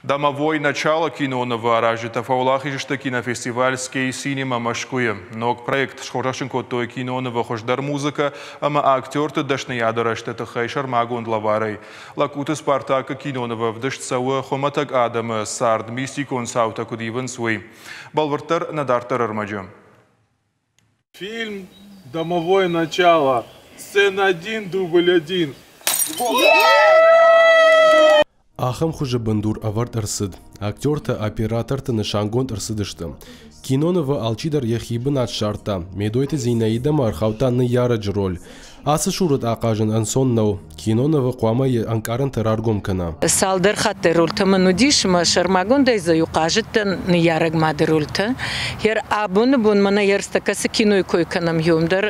«Домовой начало» кинонывы аразджытӕ фӕуӕлахиз сты кинофестиваль «Скей Синема» Мӕскуыйы. Ног проект схорзӕхджын кодтой кинонывы хуыздӕр музыкӕ ӕмӕ актерты дӕсныйады рӕзты тыххӕй сӕрмагонд лӕварӕй. Лӕггуты «Спартак»-ы кинонывы ӕвдыст цӕуы хуымӕтӕг адӕмы цард мистикон цаутӕ куыд ивынц, уый. Бӕлвырддӕр нӕ дарддӕр ӕрмӕджы. Фильм «Домовое начало». Сцена один, дубль один. Ахӕм хуызы бындур ӕвӕрд ӕрцыд. Актертӕ, оператортӕ нысангонд ӕрцыдысты. Кинонывы алчидӕр йӕхи бынат ссардта. Медойты Зинаидӕмӕ ӕрхаудта ныййарӕджы роль. Ацы сурӕт ахъазын ӕнцон нӕу. Кинонывы хъуамӕ йӕ ӕнкъарӕнтӕ раргом кӕна. Цалдӕр хатты рольтӕ мын уыдис, мӕ сӕрмагондӕй дзы-иу хъазыдтӕн ныййарӕг мады рольтӕ. Йӕ абоны бон мӕнӕ ерыстӕ кӕцы кинойы кой кӕнӕм, уым дӕр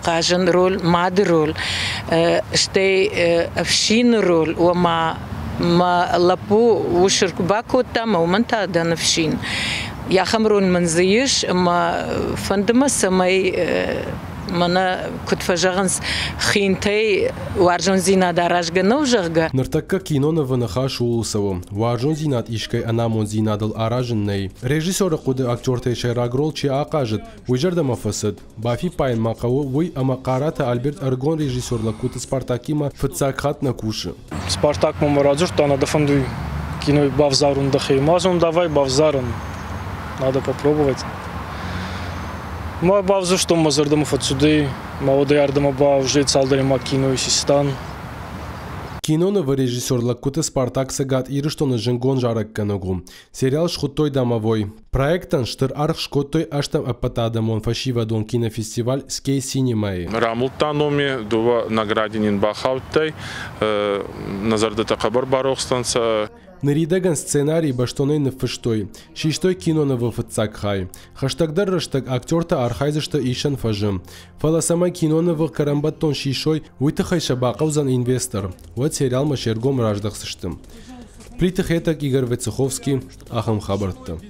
хъазын роль, мады роль, стӕй ӕфсины роль, ома мӕ лӕппу ус бакодта, мӕ уымӕн та дӕн ӕфсин. Ахӕм роль мын дзы ис, ӕмӕ фӕнды мӕ, цӕмӕй мӕнӕ куыд фӕзӕгъынц, хинтӕй уарзондзинад аразгӕ нӕу, зӕгъгӕ. Ныртӕккӕ кинонывы ныхас ууыл цӕуы. Уарзондзинад искӕй ӕнамонддзинадыл аразын нӕй. Режиссеры хъуыды актертӕй сӕйраг роль чи ахъазыд, уый зӕрдӕмӕ фӕцыд. Бафиппайын ма хъӕуы уый, ӕмӕ Хъараты Альберт ӕрыгон режиссер Лӕгкуты Спартакимӕ фыццаг хатт нӕ кусы. Спартак мӕмӕ радзурдта, надо фӕндуй киной бавзарун дӕхе. Ма зон, давай бавзарӕн. Надо попробовать. Ма бавзурстон, мӕ зӕрдӕмӕ фӕццудӕй. Ма уӕдӕй ардӕмӕ ба уже цалдӕремӕ кино исистан. Кинонывы режиссер Лӕгкуты Спартак Цӕгат Ирыстоны зынгон зарӕггӕнӕг у. Сериал схуыдтой «Домовой». Проектӕн стыр аргъ скодтой ӕстӕм ӕппӕтадӕмон фӕсивӕдон кинофестиваль «Скей Синема»-йы. Рамулдта номи дууӕ награди нин бахаудтӕй. Нӕ зӕрдӕтӕ хъӕбӕр барохстӕнцӕ. Ныридӕгӕн сценарий бӕстонӕй ныффыстой, систой кинонывы фыццаг хай. Хӕстӕгдӕр рӕстӕг актертӕ архайдзысты исӕн фӕзы. Фӕлӕ цӕмӕй кинонывы кӕрӕнбӕттон сисой, уый тыххӕй сӕ бахъӕудзӕн инвестор. Уӕд сериалмӕ се ргом раздӕхдзысты. Плиты Хетӕг, Игорь Войцеховский, ахӕм хабӕрттӕ.